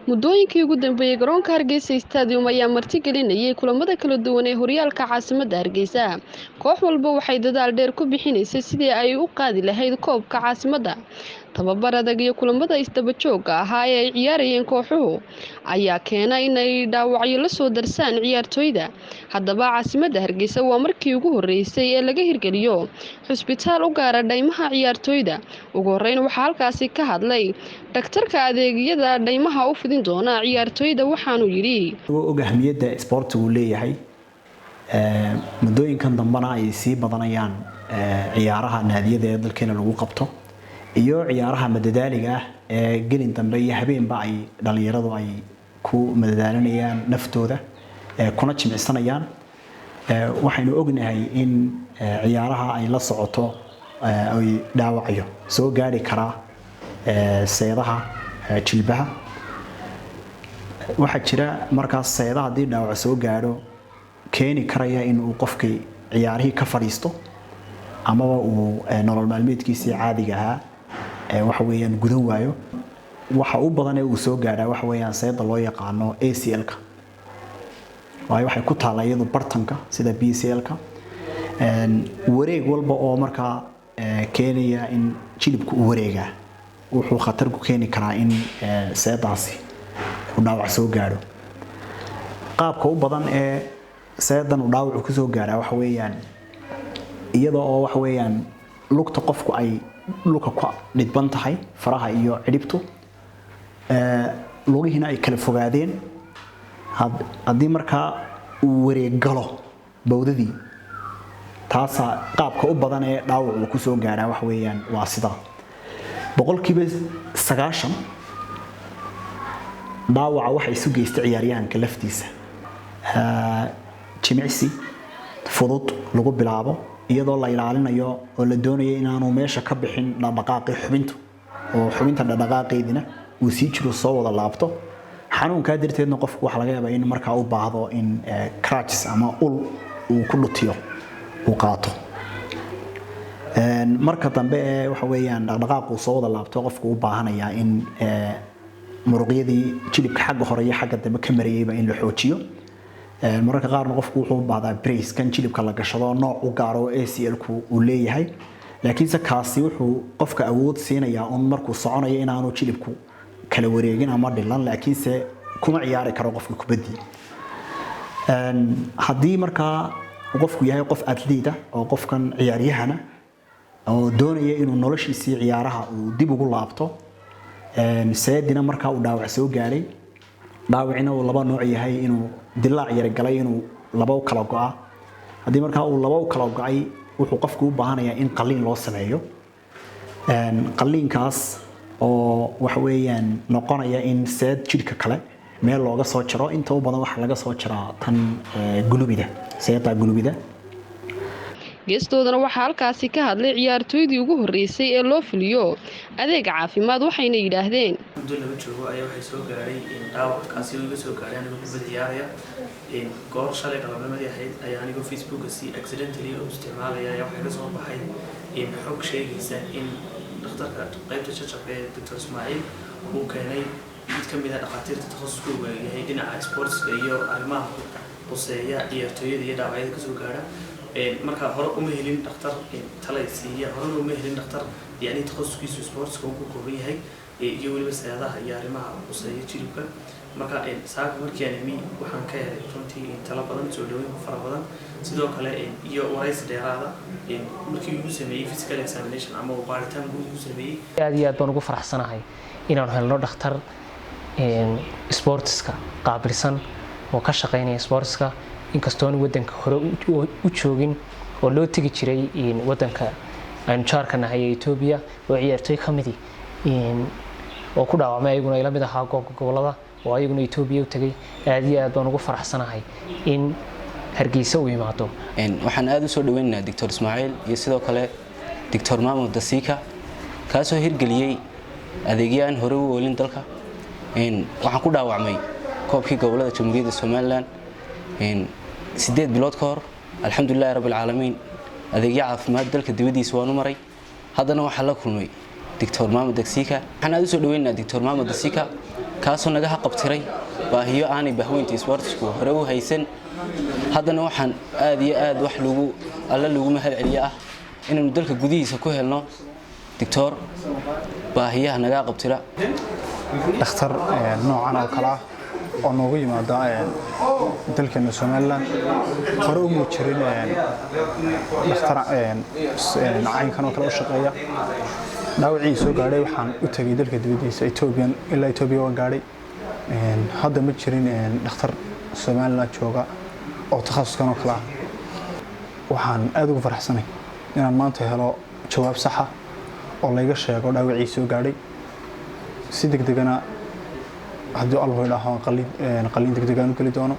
Muddooyinkii ugu dambeeyey, garoonka Hargeysa Stadium ayaa martigelinayay kulamada kala duwan ee horyaalka caasimadda Hargeysa. Koox walba waxay dadaal dheer ku bixinaysay sidii ay u qaadi lahayd koobka caasimadda. Tababar adag iyo kulamada isdaba joogga ahaa ee ay ciyaarayeen kooxuhu ayaa keena inay dhaawacyo la soo darsaan ciyaartooyda. Haddaba, caasimadda Hargeysa waa markii ugu horeysay ee laga hirgeliyo xusbitaal u gaara dhaymaha ciyaartooyda. Ugu horeyn, waxaa halkaasi ka hadlay dhaktarka adeegyada dhaymaha u fidin doona ciyaartooyda, waxaanuu yidhi: Og ahmiyadda isboortigu leeyahay, muddooyinkan dambena ay sii badanayaan ciyaaraha naadiyada ee dalkeena lagu qabto iyo ciyaaraha madadaaliga ah ee gelin dambe iyo habeenba ay dhalinyaradu ay ku madadaalinayaan naftooda kuna jimicsanayaan. Waxaynu ognahay in ciyaaraha ay la socoto ay dhaawacyo soo gaari karaa seedaha jilbaha. Waxaa jira markaas seedaha haddii dhaawac soo gaadho keeni karaya in uu qofkii ciyaarihii ka fadhiisto amaba uu nolol maalmeedkiisii caadiga ahaa waxa weeyaan gudan waayo. Waxa u badan ee uu soo gaadhaa waxa weeyaan seeda loo yaqaano ACL-ka, waayo waxay ku taallaa iyadu bartanka sida PCL-ka. Wareeg walba oo markaa keenaya in jilibku uu wareegaa wuxuu khatar ku keeni karaa in seedaasi uu dhaawac soo gaadho. Qaabka u badan ee seedan uu dhaawacu kusoo gaadhaa waxa weeyaan iyada oo waxa weeyaan lugta qofku ay dhulka ku dhidban tahay, faraha iyo cidhibtu, lugihiina ay kala fogaadeen. Haddii markaa uu wareeg galo bowdadii, taasaa qaabka u badan ee dhaawac uu kusoo gaadhaa waxa weeyaan waa sidaa. 90% dhaawaca waxa isu geysta ciyaaryahanka laftiisa. Jimicsi fudud lagu bilaabo iyadoo la ilaalinayo oo la doonayo inaanu meesha ka bixin dhaqdhaqaaqii xubintu, oo xubinta dhaqdhaqaaqeedina uu sii jiro, soo wada laabto. Xanuunkaa darteedna qofku waxaa laga yaabaa in markaa u baahdo in crutches ama ul uu ku dhutiyo uu qaato. Marka dambe ee waxa weeyaan dhaqdhaqaaqu soo wada laabto, qofku u baahanayaa in muruqyadii jilibka xagga hore iyo xagga dambe ka marayayba in la xoojiyo. Mararka qaarna qofku wuxuu u baahdaa brace kan jilibka la gashado, nooc u gaaro oo ACL-ku uu leeyahay, laakiinse kaasi wuxuu qofka awood siinayaa un markuu soconayo inaanu jilibku kala wareegin ama dhilan, laakiinse kuma ciyaari karo qofka kubaddii. Haddii markaa qofku yahay qof athlete ah oo qofkan ciyaaryahana oo doonaya inuu noloshiisii ciyaaraha uu dib ugu laabto, seedina markaa uu dhaawac soo gaadhay, dhaawacina uu laba nooc yahay, inuu dilaac yar galay, inuu laba u kala go'a. Haddii markaa uu laba u kala go'ay, wuxuu qofku u baahanayaa in qalliin loo sameeyo. Qalliinkaas oo waxa weeyaan noqonaya in seed jidhka kale meel looga soo jaro. Inta u badan waxaa laga soo jaraa tan gulubida, seeda gulubida. Geestoodana waxaa halkaasi ka hadlay ciyaartooydii ugu horreysay ee loo fuliyo adeega caafimaad, waxayna yidhaahdeen: Muddo laga joogo ayaa waxay soo gaadhay dhaawac, kaasi oo iga soo gaadhay anigoo kubad ciyaaraya. Goor shalay galabnimadii ahayd ayaa anigoo Facebooka si accidentally u isticmaalaya ayaa waxaa ka soo baxay xog sheegaysa in dhakhtarka qaybta jajabka ee Dr Ismaaciil uu keenay mid ka mid ah dhakhaatiirta takhasuskooga yahay dhinaca sportska iyo arrimaha quseeya ciyaartooyada iyo dhaawacyada kasoo gaadha. Marka hore uma helin dhakhtar talay siiya, horena uma helin dhakhtar yani takhasuskiisu sportska uu ku kooban yahay iyo weliba seedaha iyo arrimaha quseeya jilibka. Marka saaka markii aan imi, waxaan ka helay runtii talo badan, soo dhaweyn fara badan, sidoo kale iyo waraysi dheeraada markii igu sameeyey physical examination ama uu baaritaan guud igu sameeyey. Aad iyo aad baan ugu faraxsanahay inaan helno dhakhtar sportska qaabilsan oo ka shaqeynaya sportska, inkastoon wadanka hore u joogin oo loo tegi jiray wadanka aynu jaarka nahay ee Etoobiya, oo ciyaartooy ka midi oo ku dhaawacmay ayaguna ila mid ahaa gobolada oo ayaguna Etoobiya u tegay. Aad iyo aad baan ugu faraxsanahay in Hargeysa uu yimaado. Waxaan aada u soo dhaweynaynaa Doctor Ismaaciil iyo sidoo kale Doctor Maamud Dasiika, kaasoo hirgeliyey adeegyo aan hore u oolin dalka. Waxaan ku dhaawacmay koobkii gobolada Jamhuuriyadda Somaliland 8 bilood ka hor. Alxamdulilahi rabbilcaalamiin, adeegyo caafimaad dalka dibadiisa waan u maray, haddana waxaan la kulmay Doctor Maamud Dasiika. Waxaan aada u soo dhaweynaynaa Doctor Maamud Dasiika. Kaasoo naga haqabtiray baahiyo aanay bahweynta sportsku hore u haysan. Haddana waxaan aad iyo aad wax lagu alle lagu mahad celiyo ah inaynu dalka gudihiisa ku helno doctor baahiyaha naga qabtira. Dhakhtar noocan oo kale ah oo noogu yimaada dalkeena Somaliland hore umuu jirin. Dhakhtar caynkan oo kale u shaqeeya, dhaawacii soo gaadhay waxaan u tegay dalka dibadiisa, Ethiopian, ilaa Ethiopia waan gaadhay. Hadda ma jirin dhakhtar Somaliland jooga oo takhasuskan oo kale ah. Waxaan aad ugu faraxsanay inaan maanta helo jawaab saxa oo layga sheego dhaawacii soo gaadhay si degdegana, haddii Allahu idhaaho, qaliin degdegaan u geli doono.